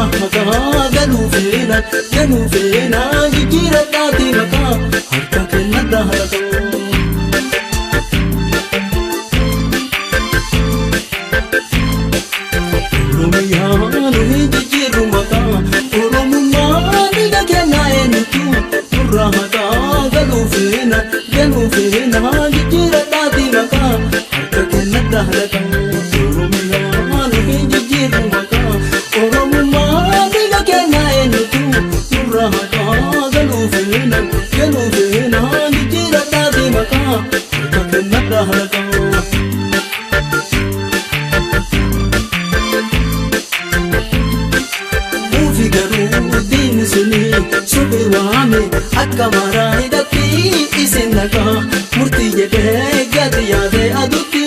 Nurraa maqaa galuu feena galuu feena jijjiiradhaatii maqaa harka kennadhaa harkaa. Oromiyaa nuyi jijjiirru maqaa Oromummaa dhiiga kennaa eenyutu nurraa maqaa galuu feena galuu feena jijjiiradhaatii maqaa harka kennadhaa harkaa. Oromiyaa nuyi jijjiirru maqaa Oromummaa dhiiga kennaa eenyutu nurraa maqaa galuu feena galuu feena jijjiiradhaatii maqaa harka kennadhaa harkaa. Uufi garuu diinni suni suphee waame akka maraa hidhatti isin dhaqaa murtii jedhee gadi yaadee aduutti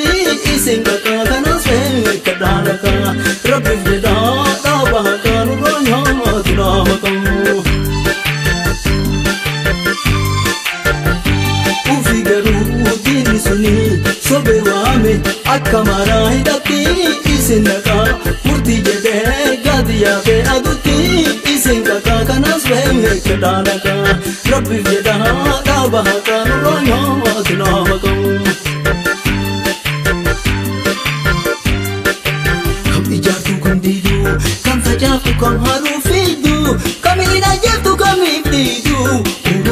isin dhaqaa kanas beekadhaa dhaqaa rabbiif jedhaa dhaaba haqaa nurraa nyaatu dhaaba. Uufi garuu diinni suni suphee waame akka maraa hidhatti isin dhaqaa murtii jedhee gadi yaadee aduutti isin dhaqaa kanas beekadhaa dhaqaa rabbiif jedhaa dhaaba haqaa nurraa nyaatu dhaaba. Kam ijaartu kam diidu kam facaaftu kam haruu fiidu kam hin kam hin dhiidu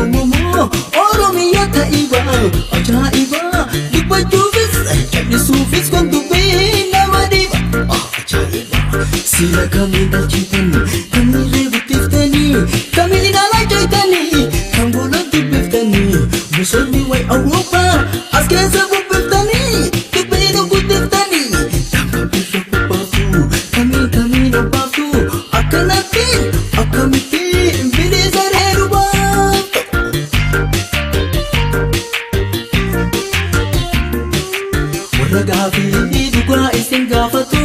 Oromoo Oromiyaa ta'iba ajaa'iba dubbachuufis callisuufis kan dubbii nama dhiba ajaa'iba sila kamiin dhalchitan kamiin reebuttiftanii kamiin alaajaytanii kan boola dubbiftanii bosonni way Awurooppaa as keessa bubbiftanii dubbii nu guddiftanii kam irra bobbaaftu kamiin kamiin obbaaftu akkanattiin akkamittiin bilisa reeru baaftu. Warra gaafii dhugaa isin gaafatu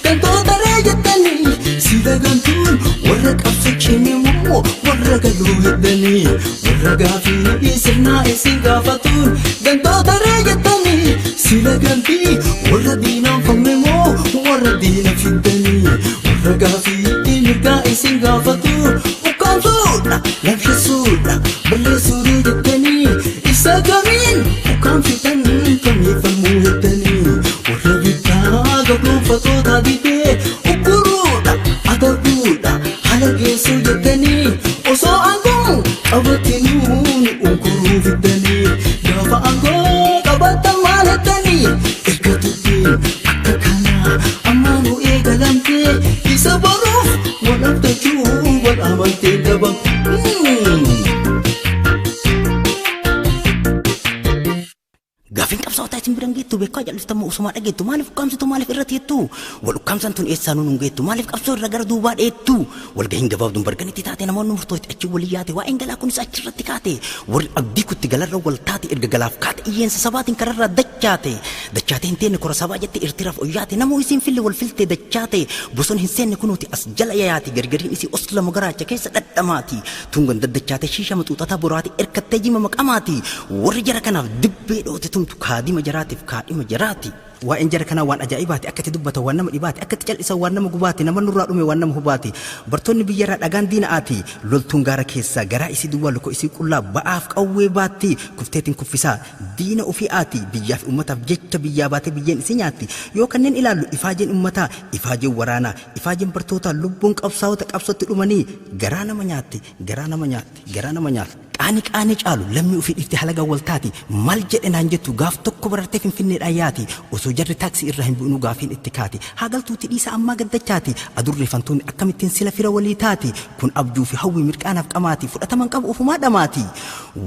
gantoota ree jettanii sila gantuun warra qabsichini immoo warra galuu heddanii warra gaafii sirnaa isin gaafatuun gantoota ree jettanii sila gantii warra diinaan famme immoo warra diina fiddanii warra gaafii mirgaa isin gaafatu ukkaamsuudha lamsheessuudha balleessuudha jettanii isa kamiin ukkaamsitan kamiifamuu heddanii warra bittaa gabroonfattoota didee ukkuruudha adabuudha haala geessuu jettanii osoo aangoo qabatinuu ni unkuruu fiddanii gaafa aangoo qabatan maal heddanii erga dubbiin akka kanaa ammaa nu eegalamtee isa boruuf wal abdachuu wal amantee dhabam. Gaafiin qabsaa'otaa isin biran geettu beekaa jal'iftamoo osumaa dhageettu maaliif ukkaamsitu maaliif irra teettu wal ukkaamsan tun eessaa nuun hin geettu maaliif qabsoo irra gara duubaa dheettu walgahiin gabaabduun barganitti taate namoonni murtootti achi walii yaate waa'een galaa kunis achirratti kaate warri abdii kutti galarra wal taate erga galaaf kaate iyyeensa sabaatiin kararraa dachaate dachaate hin teenne kora sabaa jette irtiraaf oyyaate namoo isiin fille wal filte dachaate bosona hin seenne kunuuti as jala yayaati gargariin isii os lama garaacha keessa dhadhamaati tungan daddachaate shiisha maxuuxataa boraati erkattee jima maqamaati warri jara kanaaf dibbee dhoote tumtu kaadima jaraatiif kaadhima jaraati. Waa'een jara kanaa waan ajaa'ibaati akkatti dubbata waan nama dhibaati akkatti cal'isa waan nama gubaati nama nurraa dhume waan nama hubaati bartoonni biyyarraa dhagaan diina'aati loltuun gaara keessaa garaa isii duwwaa luka isii qullaa ba'aaf qawwee baatti kufteetiin kuffisaa diina ofii aati biyyaaf ummataaf jecha biyyaa baatee biyyeen isii nyaatti yoo kanneen ilaallu ifaajeen ummataa ifaajeen waraanaa ifaajeen bartootaa lubbuun qabsaa'ota qabsootti dhumanii garaa nama nyaatti garaa nama nyaatti garaa nama nyaatti. Qaanii qaanii caalu lammii ofii dhiiftee halagaa wal taati maal jedhe naan jettu gaaf tokko barartee finfinneedhaan yaati osoo jarri taaksii irraa hin bu'inuu gaafiin itti kaati haa galtuuti dhiisa ammaa gaddachaati adurree fantoonni akkamittiin sila fira walii taati kun abjuu fi hawwii mirqaanaaf qamaati fudhataman qabu ofumaa dhamaati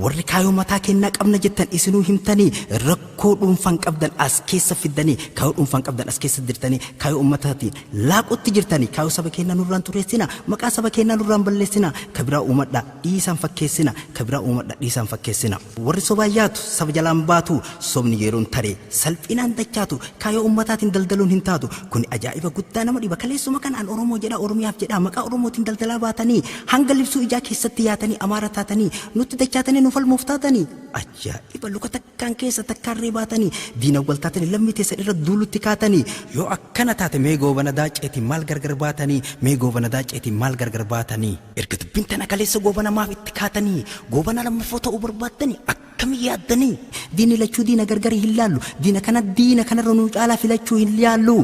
warri kaayoo mataa kennaa qabna jettan isinuu himtanii rakkoo dhuunfaan qabdan as keessa fiddanii kaayoo dhuunfaan qabdan as keessa dirtanii kaayoo ummataatiin laaqutti jirtanii kaayoo saba kennaa nurraan tureessina maqaa saba kennaa nurraan balleessina kabiraa uumadha dhiisaan fakkeessina Kabiraa uumadha dhiisaan fakkeessina. Warri sobaa yaatu saba jalaan baatu sobni yeroon taree salphinaan dachaatu kaayoo ummataatiin daldaluun hin taatu. Kuni ajaa'iba guddaa nama dhiba kaleessuma kanaan Oromoo jedha Oromiyaaf jedha maqaa Oromootiin daldalaa baatanii hanga libsuu ijaa keessatti yaatanii Amaara taatanii nutti dachaatanii nu falmuuf taatanii ajaa'iba luka takkaan keessa takkaarree baatanii diina wal taatanii lammii teessan irra duulutti kaatanii yoo akkana taate mee goobana daaceetiin maal gargar baatanii mee goobana daaceetiin maal gargar baatanii erga dubbiin tana kaleessa goobana maaf itti kaatanii goobana lammaffoo ta'uu barbaaddanii akkamii yaaddanii diinni lachuu diina gargarii hin laallu diina kana diina kanarra nuu caalaa filachuu hin yaallu.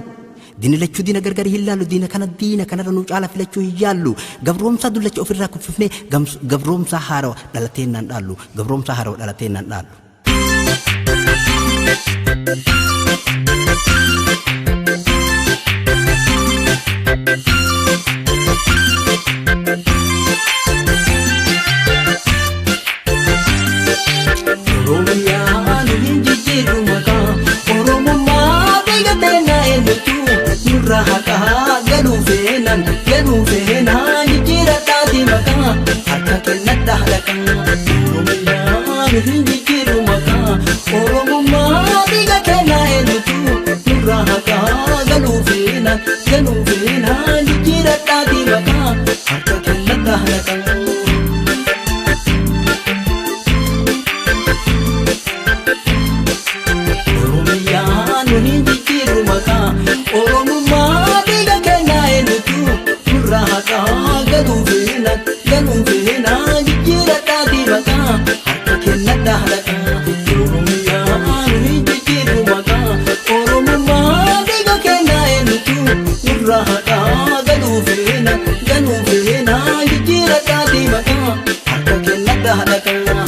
Diinni lachuu diina gargarii hin laallu diina kana diina kanarra nuu caalaa filachuu hin yaallu gabroomsaa dullacha ofirraa kuffifnee gabroomsaa haarawa dhalatee naan dhaallu gabroomsaa haarawa dhalatee naan dhaallu. Oromiyaa nu hin jijjiirru maqaa Oromummaa biyya teenya eenyutu nurra haqaa galuu feenan galuu feenan jijjiiradhaati maqaa harka kennadha halaqaa. Oromiyaa nu hin jijjiirru maqaa Oromummaa biyya teenya eenyutu nurra haqaa galuu feenan galuu feenan jijjiiradhaati maqaa harka kennadha halaqaa. Oromiyaa nu hin jijjiirru maqaa Oromummaa biyya keenya eenyutu nurra haqaa galuu feenan galuu feenan jijjiiradhaati maqaa harka kennadha halaqaa. Oromiyaa nu hin jijjiirru maqaa Oromummaa biyya keenya eenyutu nurra haqaa galuu feenan galuu feenan jijjiiradhaati maqaa harka kennadha halaqaa.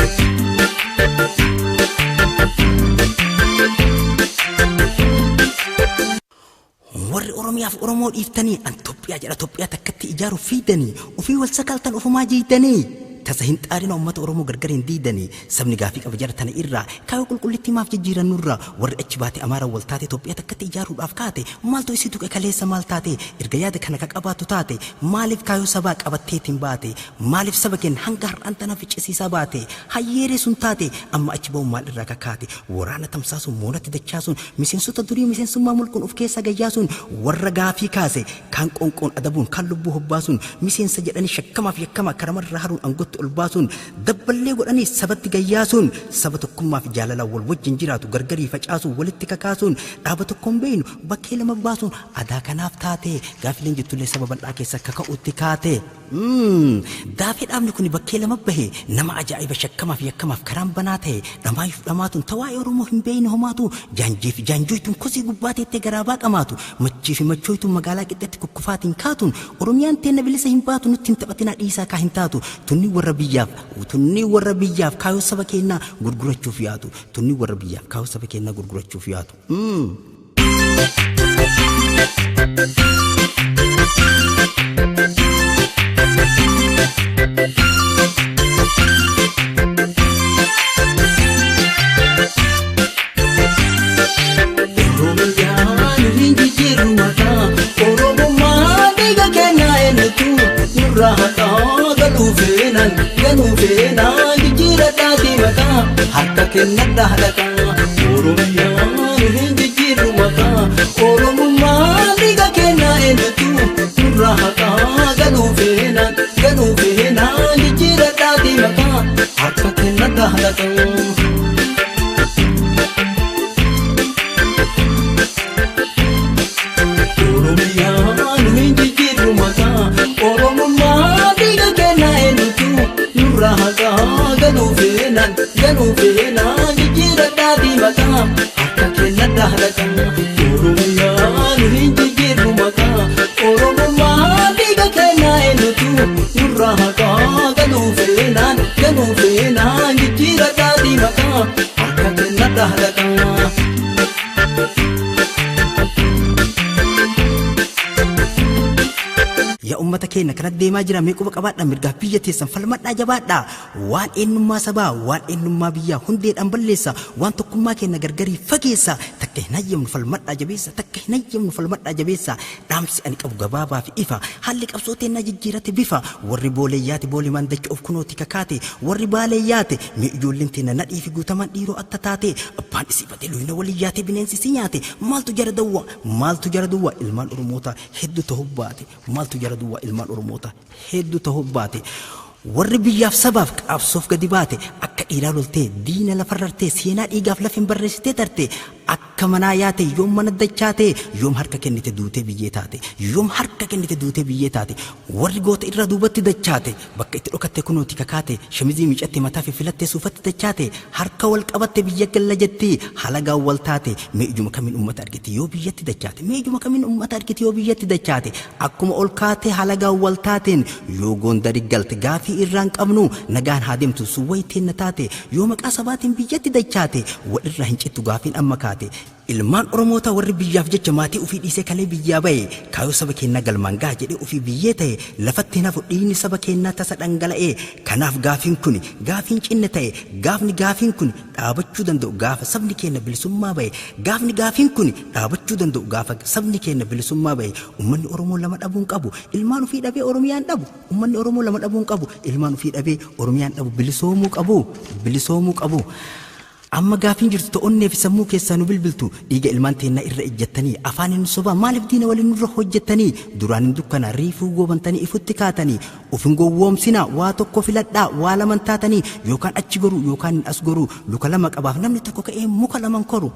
Warri Oromiyaaf Oromoo dhiiftanii an Toophiyaa jedha Toophiyaa takkatti ijaaruuf fiidanii ofii wal sakaaltan ofumaa jiidanii tasa hin xaarina uummata Oromoo gargar hin diidanii sabni gaafii qaba jara tana irraa kaayoo qulqullittii maaf jijjiiran nurraa warri achi baate Amaara wal taate Toophiyaa takkatti ijaaruudhaaf kaate maaltu isii tuqe kaleessa maal taate erga yaada kana ka qabaatu taate maaliif kaayoo sabaa qabatteetiin baate maaliif saba keenya hanga har'aan tana ficcisiisaa baate hayyeeree sun taate amma achi ba'uun maal irraa kakaate waraana tamsaasuun moonatti dachaasuun miseensota durii miseensummaa mulquun of keessa gayyaasuun warra gaafii kaase kaan qoonqoon adabuun kaan lubbuu hobbaasuun miseensa jedhanii shakkamaaf yakkamaa karamarraa haruun aangotti ol baasuun dabballee godhanii sabatti gayyaasuun saba tokkummaa fi jaalalaan wal wajjin jiraatu gargarii facaasuun walitti kakaasuun dhaaba tokkoon beeynu bakkee lama baasuun adaa kanaaf taate gaafileen jettullee saba bal'aa keessa akka ka'utti kaate. Daafee dhaabni kun bakkee lama bahe nama ajaa'iba shakkamaaf yakkamaaf karaan banaa ta'e dhamaayyuuf dhamaatuun tawaa'ee Oromoo hin beeyne homaatu jaanjii fi jaanjooytuun kosii gubbaa teettee garaa baaqamaatu machii fi machooytuun magaalaa qixxeetti kukkufaatiin kaatuun Oromiyaan teenna bilisa hin baatu nutti hin taphatinaa dhiisaa kaa hin taatu tunni warra biyyaaf tunni warra biyyaaf kaayoo saba keenyaa gurgurachuuf yaatu tunni warra biyyaaf kaayoo saba keenyaa gurgurachuuf yaatu. Oromiyaa nu hin jijjiirru maqaa Oromummaa biyya keenya eenyutu nurra haqaa galuu feenan galuu feenan jijjiiradhaati maqaa harka kennadha halaqaa. Oromiyaa nu hin jijjiirru maqaa Oromummaa biyya keenya eenyutu nurra haqaa galuu feenan galuu feenan jijjiiradhaati maqaa harka kennadha halaqaa. Oromiyaa nu hin jijjiirru maqaa Oromummaa biyya keenya eenyutu nurra haqaa galuu feenan galuu feenan jijjiiradhaati maqaa harka kennadha halaqaa. Oromiyaa nu hin jijjiirru maqaa Oromummaa biyya keenya eenyutu nurra haqaa galuu feenan galuu feenan jijjiiradhaati maqaa harka kennadha halaqaa. Yaa uummata keenya kana deemaa jira mee quba qabaadhaa mirgaaf biyya teessan falmadhaa jabaadhaa waan eenyummaa sabaa waan eenyummaa biyyaa hundeedhaan balleessa waan tokkummaa keenya gargarii fageessa takka Takka hin hayyamnu, falmadhaa jabeessa. Takka hin hayyamnu, falmadhaa jabeessa. Dhaamsi ani qabu gabaabaa fi ifa. Haalli qabsoo teennaa jijjiirate bifa. Warri booleeyyaate boolimaan dacha of kunooti kakaate. Warri baaleeyyaate mee ijoolleen teenna nadhii fi guutamaan dhiiroo atta taate. Abbaan isii bate luyna walii yaate bineensi si nyaate. Maaltu jara dawwa? Maaltu jara duwwa? Ilmaan Oromoota hedduu ta'uu baate. Maaltu jara duwwa? Ilmaan Oromoota hedduu ta'uu baate. Warri biyyaaf sabaaf qabsoof gadi baate akka dhiiraa loltee diina lafarrartee seenaa dhiigaaf lafin barreessitee tarte. Akka manaa yaate yoom mana dachaate? Yoom harka kennite duutee biyyee taate? Yoom harka kennite duutee biyyee taate? Warri goota irraa duubatti dachaate bakka itti dhokatte kunooti kakaate. Shamizii miicatte, mataa fi filattee suufatti dachaate. Harka wal qabatte biyya galla jetti halagaan wal taate. Mee ijuma kamiin ummata argite yoo biyyatti dachaate? Mee ijuma kamiin ummata argite yoo biyyatti dachaate? Akkuma ol kaate halagaan wal taateen yoo Gondari galte gaafii irraan qabnu nagaan haa deemtu sun wayiteenna taate. Yoo maqaa sabaatiin biyyatti dachaate walirraa hin cittu gaafiin amma kaate. Ilmaan Oromoota warri biyyaaf jecha maatii ofii dhiisee kalee biyyaa bahe, kaayoo saba keenyaa galmaan gaha jedhee ofii biyyee ta'e, lafatti hin hafu dhiigni saba keenyaa tasa dhangala'ee. Kanaaf gaafiin kun gaafiin cinne ta'e. Gaafni gaafiin kun dhaabachuu danda'u gaafa sabni keenya bilisummaa bahe. Gaafni gaafiin kun dhaabachuu danda'u gaafa sabni keenya bilisummaa bahe. Ummanni Oromoo lama dhabuun qabu, ilmaan ofii dhabee Oromiyaan dhabu. Ummanni Oromoo lama dhabuun qabu, ilmaan ofii dhabee Oromiyaan dhabu. Bilisoomuu qabu, bilisoomuu qabu. Amma gaafiin jirtu ta'onnee fi sammuu keessaa nu bilbiltu: dhiiga ilmaan teennaa irra ejjattanii afaan hin sobaa maaliif diina waliin nurra hojjettanii? Duraan hin dukkana riifuu goobantanii ifutti kaatanii uf hin gowwoomsinaa. Waa tokko filadhaa, waa laman taatanii, yookaan achi goruu yookaan as goruu. Luka lama qabaaf namni tokko ka'ee muka laman koru.